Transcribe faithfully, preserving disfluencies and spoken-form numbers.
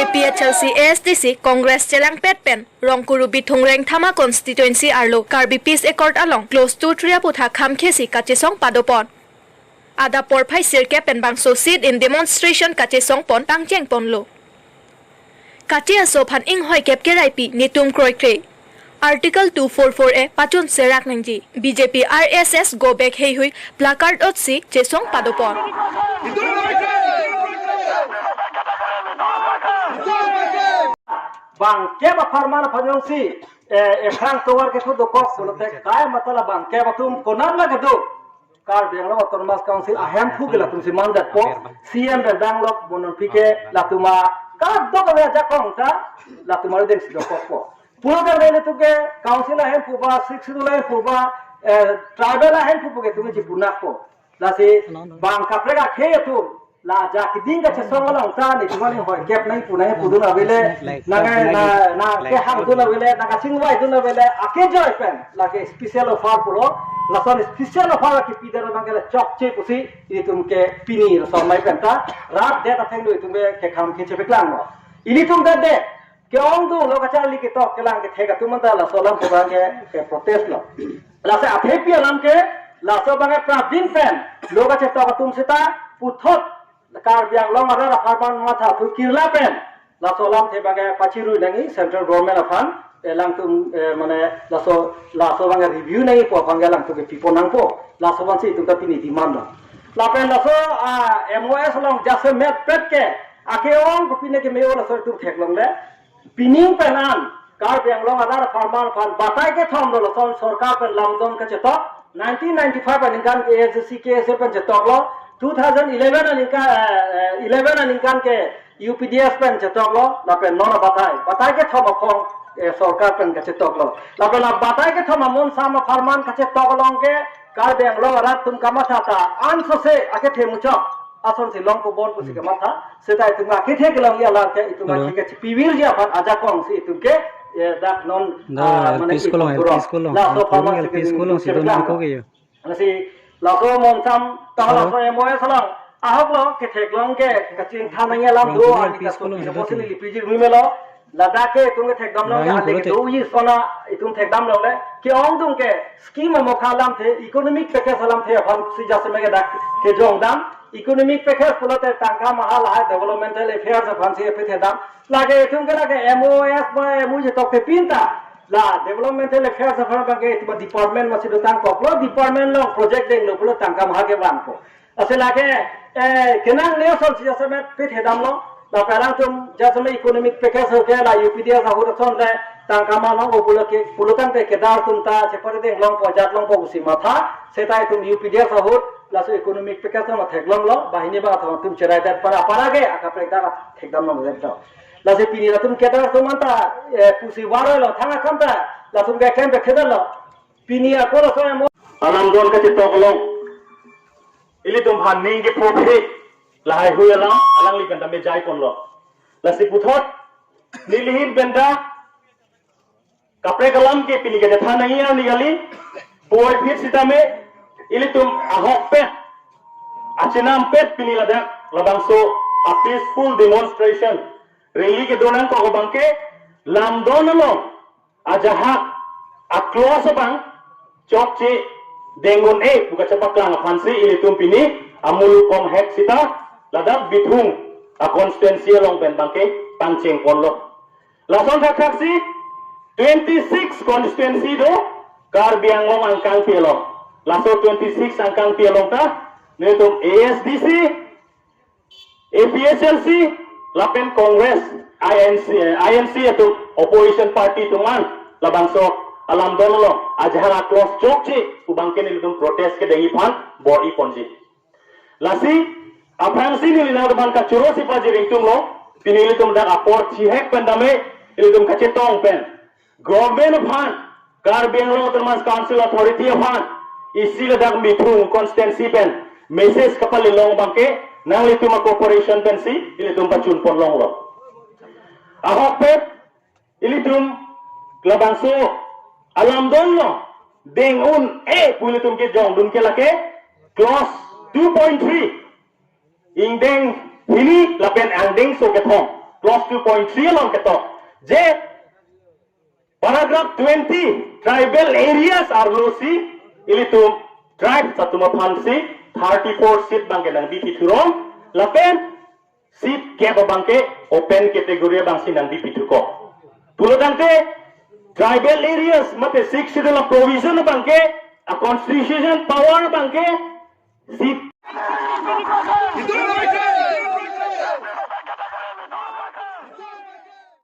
APHLC ASDC Congress chelangpet pen Rongkuru Bithung Rengthama constituency arlo Karbi Peace Accord along clause two three aphuthak khamkhesi kachesong padopon. Adap porphai sirkep pen bangso sit-in demonstration kachesongpon pangchengponlo. Kache aso aphan inghoikep keraipi netum kroikre. Article two four four A pachun serak nangji. BJP RSS go back heihui placard otsi chesong padopon. Bangkep apharman aphan jongsi, eh, ephrang tovar kethu dokok pulote kai matala bangkep atum konat lake do. Karbi Anglong Autonomous Council ahemphu ke latumsi manjatpo, CEM pen danglok bonon pike latuma kadokave ajakong ta latuma rideng si dokokpo. Pulo tangte ilitum ke council ahemphu ba, Sixth Schedule ahemphu ba, eh, tribal ahemphu pu ke tumi chipunakpo. Lasi bang kaprek akhei atum la ajak keding kachesong along ta netum aning hoikep nangpu nangpudun avele, nang, na, na kehangdun avele, nang kachingvaidun avele, akejoi pen lake special offer pulo, lason special offer kipi det abang ke la chokche pusi ilitum ke pini lason amei pen ta rat det athengno itum ke kekham kechepeklang lo. Ilitum det det ke-ongdung lo kacharli ketok kelang kethek atum anta laso alam pu abang ke, ke protest lo. Lasi athepi alam ke laso abang ke prapjin pen lo kachetok atum seta puthot Karbi Anglong arat apharman matha thu kirla pen laso alamthe abang ke pachirui nangji central government aphan, eh, alangtum, eh, mane laso, laso abang ke review nangji pu aphan ke alangtum ke pipon nangpo. Laso abangsi itum ta pini demand lo. Lapen laso, ah, MoS along jasemet pet ke ake-ong kopine keme-o laso itum theklongle. Pining pen an Karbi Anglong arat apharman aphan batai kethom lo lason sorkar pen lamdon kachetok. Nineteen ninety-five aningkan ke ASDC KSA pen chetoklo. Two thousand eleven aningkan, eh, eh, eleven aningkan ke UPDS pen chetoklo. Lapen non abatai, batai kethom aphong, eh, sorkar pen kachetoklo. Lapen la batai kethom amonsam apharman kachetok along ke Karbi Anglong arat atum kamatha ta ansose akethe muchot asonsi longpo bon pusi kamatha. Seta itum akethe kelongji alar ke itum, hello, akethe kachipivirji aphan ajakong si itum ke, eh, dak non, no, ah, mane LP school itum long, kurang. LP school long. Laso, LP school long, si do nang ko ke yo. Lasi laso monsam ta, hello, laso MoS along ahok lo ketheklong ke kachingthan nangji alam do, mane LP school long, si do nang ko ke. Lipiji rui melo. Ladak ke itum ke thekdam long, lain ale pulote ke do-i sona itum thekdam longle. Ke-ongdung ke scheme amokha alamthe, economic package alamthe aphansi jasemet ke dak kejongdam. Economic package pulote tangka maha lahai developmental affairs aphansi epithedam. Lake itum ke lake MoS ba MoU chetokte pinta la developmental affairs aphan abang ke itum department masi dotang koklo, department along project denglo pulo tangka maha kevangpo. Lasi lake, eh, kenangne asonsi jasemet pithedamlo. Lapen alangtum jasemet economic package ahut ke la UPDS ahut ason le tangka maha longpo pulo ke, pulo tangte kedar atum ta chepare deng longpo, jat longpo pusi matha. Seta itum UPDS ahut laso economic package along theklonglo. Banghini abang athon atum cherai det para para ke akaprek dak thekdam longdet do. Lasi pini latum kedar atum anta, eh, pusi varoi lo, thang akam ta latum ke klem pe kedar lo. Pini ako laso emo alamdon kachetok along ilitum aphan ning kepho phe lahai hui alam alangli pen ta mejaiponlo. Lasi puthot neli ahin pen ta kaprek alam ke pini kachethan nangji arni kali, puvoiphit sitame ilitum ahok pen, achenam pen pini ladak labangso a peaceful demonstration rally kedo nangkok abang ke lamdon along ajahak a-clause abang chokche deng un-e pu kachepaklang aphansi ilitum pini amuluk konghek sita ladak Bithung a-constituency along pen abang ke pangchengponlo. Lason thakthak si twenty-six constituency do Karbi Anglong angkangpi along. Laso twenty-six angkangpi along ta nelitum ASDC, APHLC, lapen Congress, INC, INC atum opposition party atum an labangso alamdon along ajahak a-clause chokche pu abang ke nelitum protest kedengji aphan bor-iponji. Lasi aphrangsi neli nangtumphan kachoro si pajir ingtunglo, pini ilitum dak apor chihek pen tame ilitum kachetong pen government aphan, Karbi Anglong Autonomous Council Authority aphan isi ladak Bithung constituency pen message kapale long abang ke nanglitum a-cooperation pensi ilitum pachunpon longlo. Ahok pen ilitum labangso alamdon along deng un-e pu ilitum kejongdun ke lake clause two point three, ingdeng hini lapen angdengso kethom, clause two point three along ketok, je paragraph twenty, tribal areas arlosi ilitum tribes atum aphansi thirty-four seat abangke nangbi pithu rong, lapen seat kep abangke open category abangsi nangbi pithu ko. Pulo tangte tribal areas mate Sixth Schedule provision abangke, a constitution power abangke seat